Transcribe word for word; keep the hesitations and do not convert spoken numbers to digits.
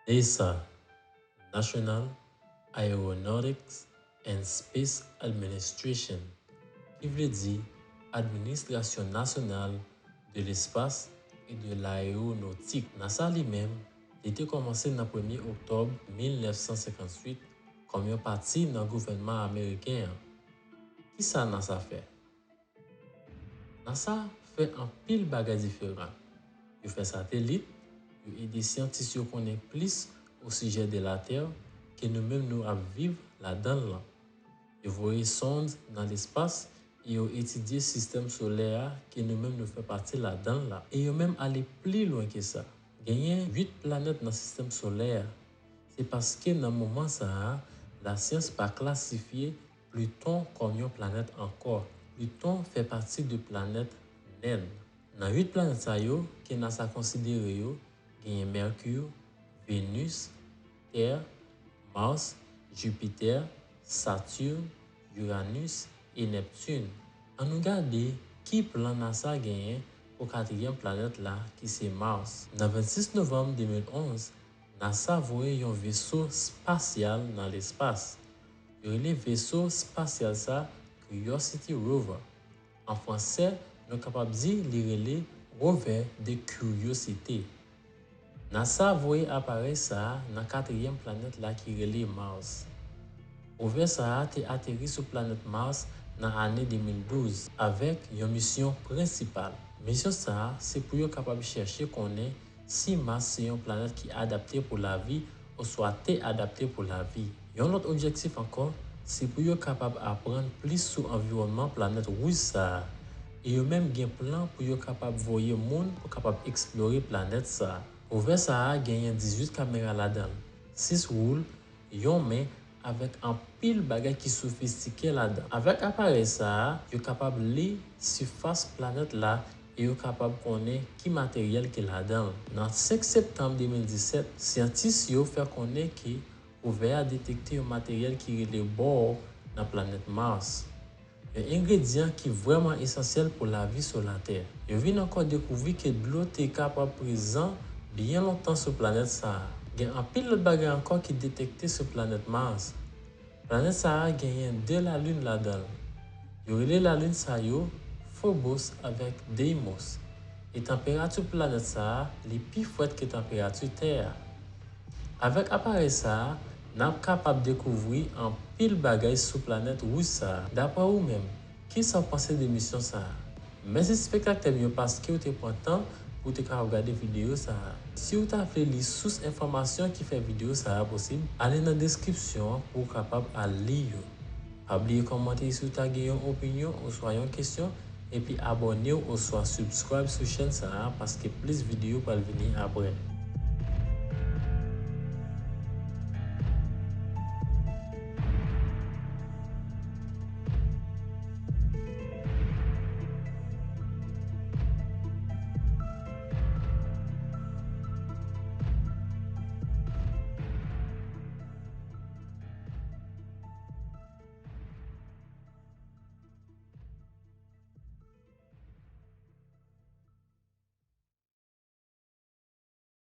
NASA, National Aeronautics and Space Administration, ki vle di Administrasyon Nasyonal de Lespas e de Layewonotik. NASA li menm, li te kòmanse nan premye oktòb mil nèf san senkantuit kòm yon pati nan gouvènman ameriken an. Kisa NASA fè? NASA fè anpil bagay diferan. Yo fè satelit, yo ede syantis yo konnen plis osijè de Latè ke nou menm nou ap viv ladan l lan. Yo voye sonde nan lespas e yo etidye sistèm solè a ke nou menm nou fè pati ladan l la. E yo menm ale pli lwen ke sa. Genyen uit planèt nan sistèm solè a. Se paske nan moman sa a, lasyans pa klasifye Pliton kòm yon planèt ankò. Pliton fè pati de planèt nèn. Nan uit planèt sa yo, ke NASA konsidere yo, genyen Mèki, Venus, Tè, Mars, Jipitè, Saturn, Uranus e Neptune. Ann nou gade ki plan NASA genyen pou katriyèm planèt la ki se Mars. Nan vennsis novanm de mil onz, NASA voye yon veso espasyal nan lespas. Yo rele veso espasyal sa Curiosity Rover. An fransè, nou kapab di li rele Rover de Curiosité. NASA voye aparèy sa a nan katriyèm planèt la ki rele Mars. Rover sa a te ateri sou planèt Mars nan ane de mil douz avèk yon misyon prensipal. Misyon sa a se pou yo kapab chèche konnen si Mars se yon planèt ki adapte pou lavi oswa te adapte pou lavi. Yon lòt objektif ankò, se pou yo kapab aprann plis sou anviwònman planèt wouj sa a. E yo menm gen plan pou yo kapab voye moun pou kapab eksplore planèt sa a. Rover sa a genyen dizuit kamera ladan l, sis woul, yon men, avèk anpil bagay ki sofistike ladan. Avèk aparèy sa a, yo kapab li sifas planèt la e yo kapab konnen ki materyèl ki ladan l. Nan senk septanm de mil disèt, syantis yo fè konnen ke Rover a detekte yon materyèl ki rele bò nan planèt Mars. Yon engredyan ki vrèman esansyèl pou lavi sou Latè. Yo vin ankò dekouvri ke dlo te kapab prezan byen lontan sou planèt sa a. Gen anpil lòt bagay ankò ki detekte sou planèt Mars. Planèt sa a genyen de lalin ladan l. Yo rele lalin sa yo Phobos avèk Deimos. E tanperati planèt sa a, li pi frèt ke tanperati Tè a. Avèk aparèy sa a, n ap kapab dekouvri anpil bagay sou planèt wouj sa a. Daprè ou menm, kisa w panse de misyon sa a? Mèsi espektatè m yo paske w te pran tan pou w te kapab gade videyo sa a. Si w ta vle li sous enfòmasyon ki fè videyo sa a posib, ale nan deskripsyon an pou w kapab al li yo. Pa bliye kòmante si w ta gen yon opinyon oswa yon kesyon, epi abòne w oswa subscribe sou chèn sa a paske plis videyo pral vini apre.